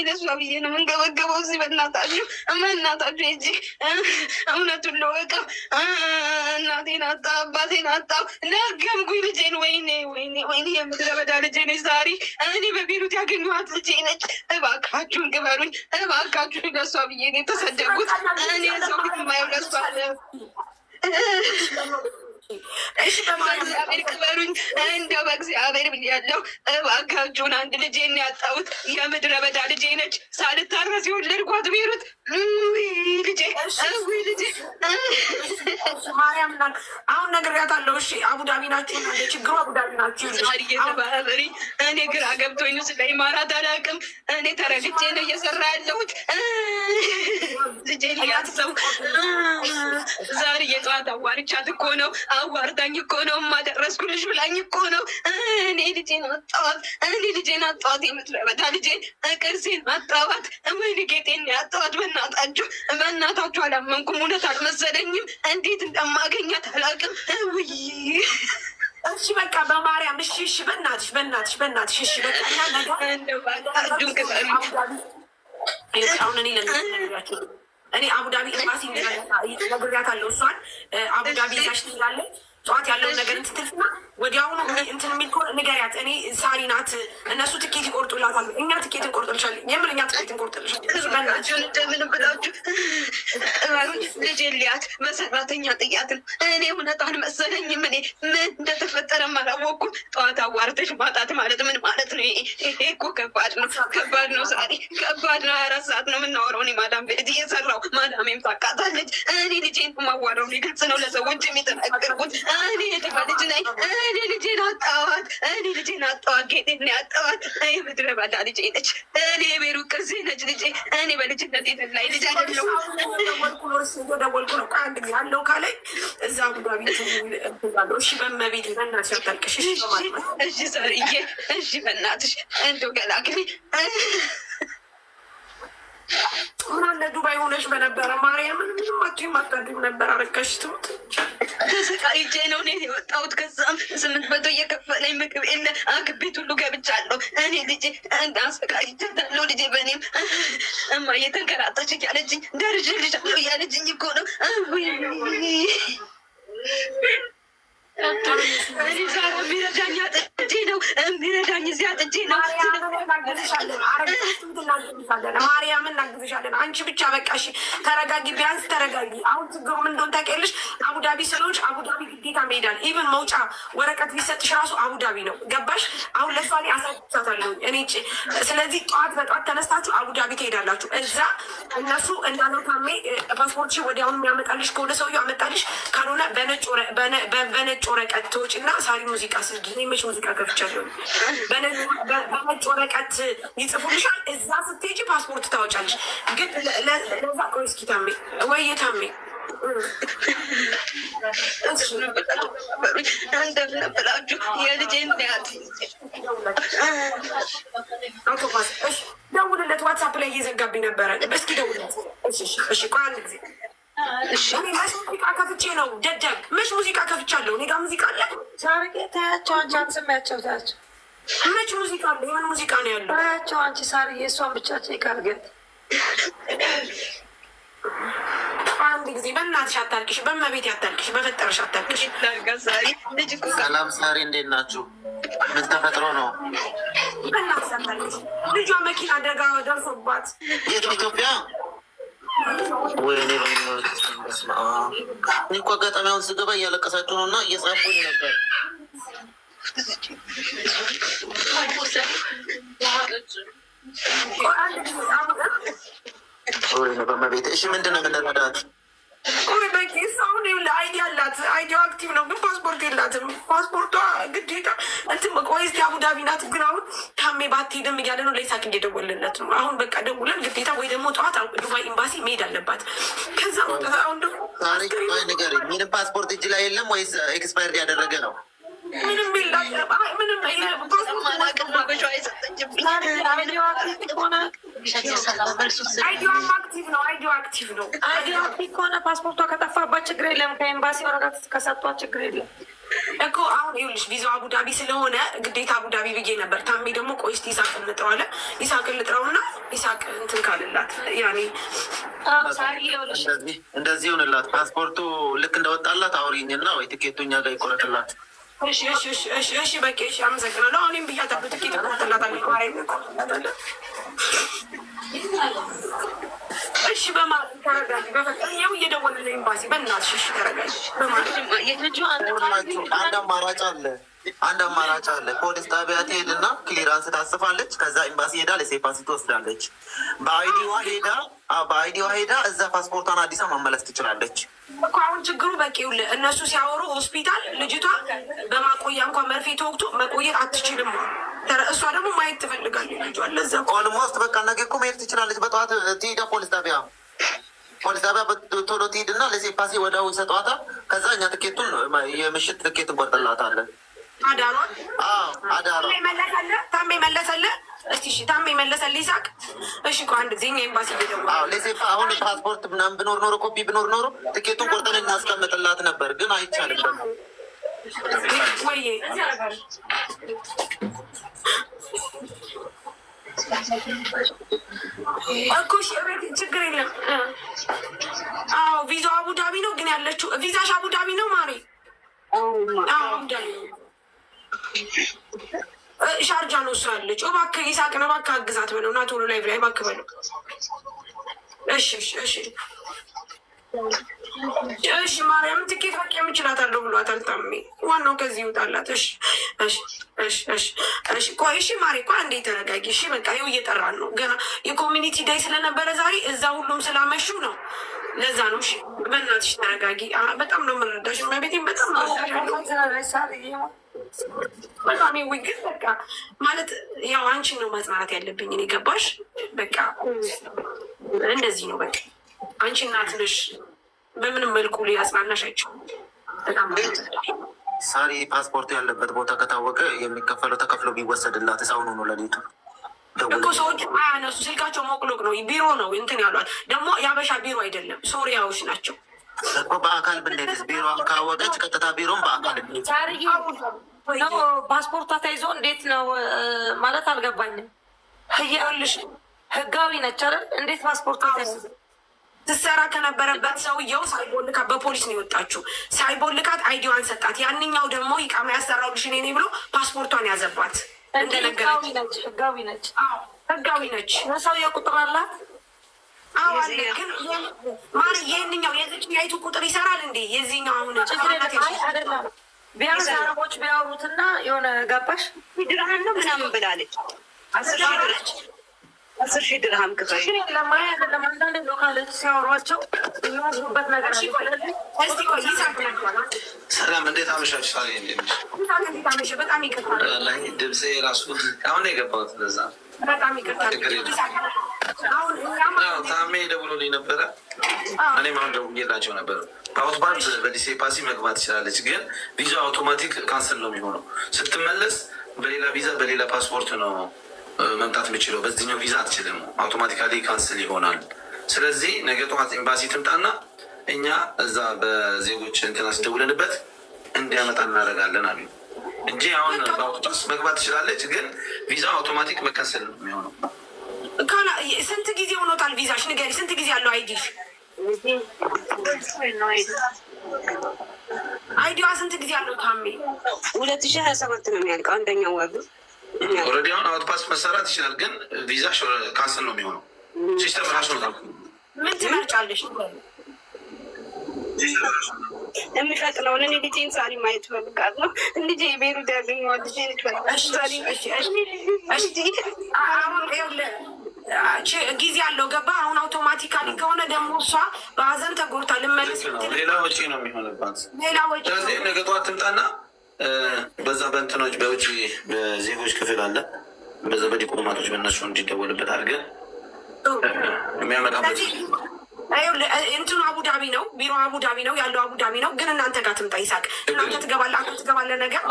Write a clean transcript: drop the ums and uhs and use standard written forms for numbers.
ለሷ ብዬ ነው የምንገበገበው እዚህ። በእናታችሁ በእናታችሁ ሂጂ እውነቱን ልወቀው። እናቴን አጣሁ፣ አባቴን አጣሁ፣ ለገምኩኝ ልጄን። ወይኔ ወይኔ ወይኔ፣ የምድረ በዳ ልጄ ነች ዛሬ እኔ በቤሩት ያገኘኋት ልጄ ነች። እባካችሁን ግበሩኝ፣ እባካችሁን። ለሷ ብዬ ነው የተሰደጉት። እኔ ሰው ፊት የማየው ለሷ ነው። በእግዚአብሔር ቅበሩኝ፣ እንደው በእግዚአብሔር ብያለሁ። እባካችሁን አንድ ልጄን ያጣሁት የምድረ በዳ ልጄ ነች። ሳልታረስ የወለድኳት ቤሩት። ውይ ልጄ፣ ውይ ልጄ። ማርያም አሁን ነግሬያታለሁ። እሺ አቡዳቢ ናችሁ፣ ችግሩ አቡዳቢ ናችሁ። እየተባበሪ እኔ ግራ ገብቶኝ ስለ ኢማራት አላውቅም። እኔ ተረግቼ ነው እየሰራ ያለሁት። ልጄን ያሰው ዛሬ የጠዋት አዋርቻት እኮ ነው፣ አዋርዳኝ እኮ ነው፣ ማደረስኩልሽ ብላኝ እኮ ነው። እኔ ልጄን አጣኋት፣ እኔ ልጄን አጣኋት፣ የምድረ በዳ ልጄን ቅርሴን አጣኋት፣ ወይኔ ጌጤን ያጣኋት። በእናታችሁ በእናታችሁ አላመንኩም፣ እውነት አልመሰለኝም። እንዴት እንደማገኛት አላውቅም። ውይ እሺ በቃ በማርያም እሺ፣ እሺ፣ በእናትሽ በእናትሽ በእናትሽ እሺ በቃ እና ነገ እንደው ቅበሩኝ። አሁን እኔ ለነግራችሁ እኔ አቡዳቢ ኤምባሲ ነግሬያታለሁ። እሷን አቡዳቢ ይዛሽ ትሄዳለች። ጠዋት ያለውን ነገር እንትን ትልና ወዲያውኑ እንትን የሚል ከሆነ ንገሪያት። እኔ ሳሪ ናት፣ እነሱ ትኬት ይቆርጡላታል። እኛ ትኬት እንቆርጥልሻለን። የምር እኛ ትኬት እንቆርጥልሻለን። እባካችሁን እንደምንም ብላችሁ እባሉኝ። ልጄን ሊያት በሰራተኛ ጥያት ነው። እኔ እውነት አልመሰለኝም። እኔ ምን እንደተፈጠረም አላወኩም። ጠዋት አዋርተሽ ማጣት ማለት ምን ማለት ነው? ይሄ እኮ ከባድ ነው፣ ከባድ ነው። ዛሬ ከባድ ነው። 24 ሰዓት ነው የምናወራው። እኔ ማዳም ቤት እየሰራው ማዳሜም ታውቃታለች። እኔ ልጄን የማዋራው ግልጽ ነው ለሰዎች የሚተናገርኩት። እኔ የድሃ ልጅ ነኝ። እኔ ልጄን አጣኋት። እኔ ልጄን አጣኋት። ጌጤን ያጣኋት የምድረ በዳ ልጄ ነች። እኔ የቤሩት ቅርሴ ነች ልጄ። እኔ በልጅነት የተላይ ልጅ አይደለሁም። ደወልኩ ነው አንድ ጊዜ አለው ካለኝ እዛ አቡዳቢ እላለሁ። እሺ በመቤት በእናትሽ አታልቅሽ። እሺ ሰርዬ፣ እሺ በእናትሽ እንደው ገላግሊ። ምን አለ ዱባይ ሆነሽ በነበረ ማርያምን ምንም አትይም አታድሪም ነበር። አረጋሽ ትሙት ተሰቃይቼ ነው እኔ የወጣሁት። ከዛም 800 እየከፈለኝ ምግብ የለ አግቤት ሁሉ ገብቻለሁ። እኔ ልጄ እንዳሰቃይቻታለሁ። ልጄ በእኔም እማዬ ተንከራተች እያለችኝ ደርሼልሻለሁ እያለችኝ እኮ ነው። እኔ ዛሬ የሚረዳኝ አጥቼ ነው፣ የሚረዳኝ እዚህ አጥቼ ነው። ማርያምን እናግዝሻለን። አንቺ ብቻ በቃ እሺ ተረጋጊ፣ ቢያንስ ተረጋጊ። አሁን ችግሩ ምን እንደሆነ ታውቂያለሽ? አቡዳቢ ስለሆንሽ አቡዳቢ ግዴታ መሄዳል። Even መውጫ ወረቀት ቢሰጥሽ ራሱ አቡዳቢ ነው። ገባሽ? አሁን ለእሷ እኔ አሳይቻታለሁ እኔ። ስለዚህ ጠዋት በጠዋት ተነስታችሁ አቡዳቢ ትሄዳላችሁ። እዛ እነሱ እንዳለው ታሜ ፓስፖርትሽ ወዲያውኑ የሚያመጣልሽ ከሆነ ሰውዬው አመጣልሽ፣ ካልሆነ በነጭ ወረቀት ትወጪና ሳሪ ሙዚቃ ስልክ መች ሙዚቃ ከፍቻለሁ። በነጭ ወረቀት ይጽፉልሻል። እዛ ስትሄጂ ፓስፖርት ታወጫለሽ። ግን ለዛ ቆይ እስኪ ታሜ ወይ ታሜ እንደምን ብላችሁ የልጄን ያት ደውልለት። ዋትሳፕ ላይ እየዘጋብኝ ነበረ። እስኪ ደውልለት። እሺ ቆይ አንድ ጊዜ እኔ መች ሙዚቃ ከፍቼ ነው ደደብ? መች ሙዚቃ ከፍቻለሁ? እኔ ጋር ሙዚቃ አለ። ሳርጌ ታያቸው፣ አንቺ አትስሚያቸው፣ ታያቸው። መች ሙዚቃ አለ? የምን ሙዚቃ ነው ያለው? ታያቸው አንቺ ሳርዬ፣ እሷን ብቻ check አድርገት። አንድ ጊዜ በእናትሽ አታልቅሽ፣ በእመቤቴ አታልቅሽ፣ በፈጠረሽ አታልቅሽ። ሰላም ሳሪ፣ እንዴት ናችሁ? ምን ተፈጥሮ ነው? በእናትሽ አታልቅሽ። ልጇ መኪና አደጋ ደርሶባት የት ኢትዮጵያ? ወይኔ በስመ አብ። እኔ እኮ አጋጣሚ አሁን ስገባ እያለቀሳችሁ ነው እና እየጻፉኝ ነበር። ወይኔ በእመቤቴ። እሺ ምንድን ነው የምንረዳት? ቆይ በቂ እሱ አሁን ይኸውልህ ID አላት። ID active ነው፣ ግን ፓስፖርት የላትም። ፓስፖርቷ ግዴታ እንትን ቆይ እስኪ አቡዳቢ ናት፣ ግን አሁን ታሜ ባትሄድም እያለ ነው። ለይሳቅ እየደወልንለት ነው አሁን። በቃ ደውለን ግዴታ ወይ ደግሞ ጠዋት ዱባይ ኤምባሲ መሄድ አለባት። ከዛ መውጣት አሁን ደግሞ ሳሪ ቆይ ንገሪኝ፣ ምንም ፓስፖርት እጅ ላይ የለም ወይስ expired ያደረገ ነው? ምንም የላትም። አይ ምንም ID ዋም active ነው። ID ዋ active ነው። ID active ከሆነ ፓስፖርቷ ከጠፋባት ችግር የለም። ከኤምባሲ ወረቀት ከሰጧት ችግር የለም። እኮ አሁን ይኸውልሽ ቪዛው አቡዳቢ ስለሆነ ግዴታ አቡዳቢ ብዬ ነበር። ታሜ ደግሞ ቆይ እስኪ ይሳቅ እንጥረው አለ። ይሳቅ ልጥረውና ይሳቅ እንትን ካልላት ያኔ እንደዚህ ይሁንላት። ፓስፖርቱ ልክ እንደወጣላት አውሪኝና ወይ ትኬቱ እኛ ጋር ይቆረጥላት። እሺ በቃ እሺ፣ አመሰግናለሁ። አሁንም ብያታለሁ፣ ትኬት እቆርጥላታለሁ። ማርያም እቆርጥላታለሁ። እሺ በማርያም ተረጋጊ። በፈጠረ ይኸው እየደወለ ኤምባሲ፣ በእናትሽ እሺ ተረጋጊ። በማርያም አንድ አማራጭ አለ። አንድ አማራጭ አለ። ፖሊስ ጣቢያ ትሄድና clearance ታስጽፋለች። ከዛ ኤምባሲ ሄዳ ሌሴፓሲ ትወስዳለች። በ ID ዋ ሄዳ እዛ ፓስፖርቷን አዲሳ ማመለስ ትችላለች። እኮ አሁን ችግሩ በቂ ይኸውልህ፣ እነሱ ሲያወሩ ሆስፒታል ልጅቷ በማቆያ እንኳን መርፌ ተወግቶ መቆየት አትችልም። እሷ ደግሞ ማየት ትፈልጋለች ልጇን። ለዛ Almost በቃ ነገ እኮ መሄድ ትችላለች። በጠዋት ትሄዳ ፖሊስ ጣቢያ ቶሎ ትሄድና ሌሴፓሲ ወዲያው ይሰጧታል። ከዛ እኛ ትኬቱን የምሽት ትኬት እንቆርጥላታለን። አዳሯን አዳሯ ታሜ መለሰልህ። እስቲ እሺ ታሜ መለሰልህ። ይሳቅ እሺ፣ እኮ አንድ ጊዜ እኛ ኤምባሲ እየደወለ ሌሴፓ አሁን ፓስፖርት ምናምን ብኖር ኖሮ፣ ኮፒ ብኖር ኖሮ ትኬቱን ቆርጠን እናስቀምጥላት ነበር፣ ግን አይቻልም ደግሞ። ወይ እኮ እሺ፣ እቤት ችግር የለም። አዎ ቪዛው አቡዳቢ ነው፣ ግን ያለችው ቪዛሽ አቡዳቢ ነው ማሬ? አዎ አቡዳቢ ነው። ሻርጃ ነው እሷ ያለችው። እባክህ ይሳቅን እባክህ አግዛት በለው እና ቶሎ ላይ ብላይ እባክህ በለው። እሺ፣ ማርያምን ትኬት በቃ የምችላታለሁ ብሏታል። ታሜ ዋናው ከዚህ ይውጣላት። እሺ፣ ቆይ እሺ ማሬ ቆይ አንዴ ተረጋጊ። እሺ በቃ ይኸው እየጠራን ነው። ገና የ community day ስለነበረ ዛሬ እዛ ሁሉም ስላመሹ ነው። ለዛ ነው። እሺ በእናትሽ ተረጋጊ። በጣም ነው የምንረዳሽ። እመቤቴን በጣም ነው በጣም ይውይ። ግን በቃ ማለት ያው አንቺን ነው ማጽናናት ያለብኝ እኔ፣ ገባሽ? በቃ እንደዚህ ነው። በቃ አንቺ እናት ነሽ። በምንም መልኩ ሊያጽናናሽ አይችልም። በጣም ሳሪ ፓስፖርቱ ያለበት ቦታ ከታወቀ የሚከፈለው ተከፍሎ ቢወሰድላት እሳውን ሆኖ ለሌቱ እኮ ሰዎቹ አያነሱ፣ ስልካቸው ሞቅሎቅ ነው። ቢሮ ነው እንትን ያሏት ደግሞ የአበሻ ቢሮ አይደለም፣ ሶሪያዎች ናቸው እኮ። በአካል ብንሄድስ? ቢሮን ካወቀች ቀጥታ ቢሮን በአካል ፓስፖርቷ ተይዞ እንዴት ነው ማለት አልገባኝም። ይኸውልሽ ህጋዊ ነች አይደል? እንዴት ፓስፖርቷ ተይዞ ስትሰራ ከነበረበት ሰውየው ሳይቦልካት በፖሊስ ነው የወጣችው። ሳይቦልካት ID ዋን ሰጣት። ያንኛው ደግሞ ኢቃማ ያሰራሁልሽ እኔ ነኝ ብሎ ፓስፖርቷን ያዘባት። እንደነገረች ህጋዊ ነች፣ ህጋዊ ነች። ሰውየው ቁጥር አላት። አዎ አለ። ግን ማር ይህንኛው የዚህኛይቱ ቁጥር ይሰራል እንዴ? የዚህኛው አሁን አይደለም። ቢያንስ አረቦች ቢያወሩትና የሆነ ገባሽ ድርሃም ነው ምናምን ብላለች። 10,000 ድርሃም ክፈል። ችግር የለም። አይ አይደለም፣ አንዳንድ local ኦች ሲያወሯቸው የሚያዝኑበት ነገር አለ። ሰላም፣ እንዴት አመሻችሁ? ሳሪ እንዴት ነሽ? በጣም ይቅርታ። ድምፄ ራሱ አሁን ነው የገባሁት። ለዛ በጣም ይቅርታ። ታሜ ደውሎልኝ ነበረ። እኔም አሁን ደውዬላቸው ነበር። በ outpass በሊሴ ፓሲ መግባት ትችላለች፣ ግን ቪዛ automatic cancel ነው የሚሆነው። ስትመለስ በሌላ ቪዛ በሌላ ፓስፖርት ነው መምጣት የምችለው። በዚህኛው ቪዛ አትችልም። Automatically cancel ይሆናል። ስለዚህ ነገ ጠዋት ኤምባሲ ትምጣና እኛ እዛ በዜጎች እንትን አስደውለንበት እንዲያመጣ እናደርጋለን አሉ እንጂ አሁን በ outpass መግባት ትችላለች፣ ግን ቪዛ አውቶማቲክ መካንስል ነው የሚሆነው። ስንት ጊዜ ሆኖታል ቪዛሽ? ንገሪ። ስንት ጊዜ አለው ID ሽ? ID ዋ ስንት ጊዜ አለው ታሜ? 2027 ነው የሚያልቀው አንደኛው ወር። Already አሁን outpass መሰራት ይችላል፣ ግን ቪዛ cancel ነው የሚሆነው። System ራሱ ነው። ምን ትመርጫለሽ? የሚፈጥነውን እኔ ልጄን ሳሪ ማየት እፈልጋለሁ። ልጄ ቤሩት ያገኘዋል። ልጄ አሁን ጊዜ አለው ገባ። አሁን automatically ከሆነ ደግሞ እሷ በሀዘን ተጎድታ ልመለስ ሌላ ወጪ ነው የሚሆንባት። ሌላ ወጪ። ስለዚህ ነገ ጠዋት ትምጣና በዛ በእንትኖች በውጭ በዜጎች ክፍል አለ፣ በዛ በዲፕሎማቶች በእነሱ እንዲደወልበት አድርገን የሚያመጣበት እንትኑ አቡዳቢ ነው፣ ቢሮ አቡዳቢ ነው ያለው፣ አቡዳቢ ነው። ግን እናንተ ጋር ትምጣ ይሳቅ፣ እናንተ ትገባለህ፣ አንተ ትገባለህ ነገር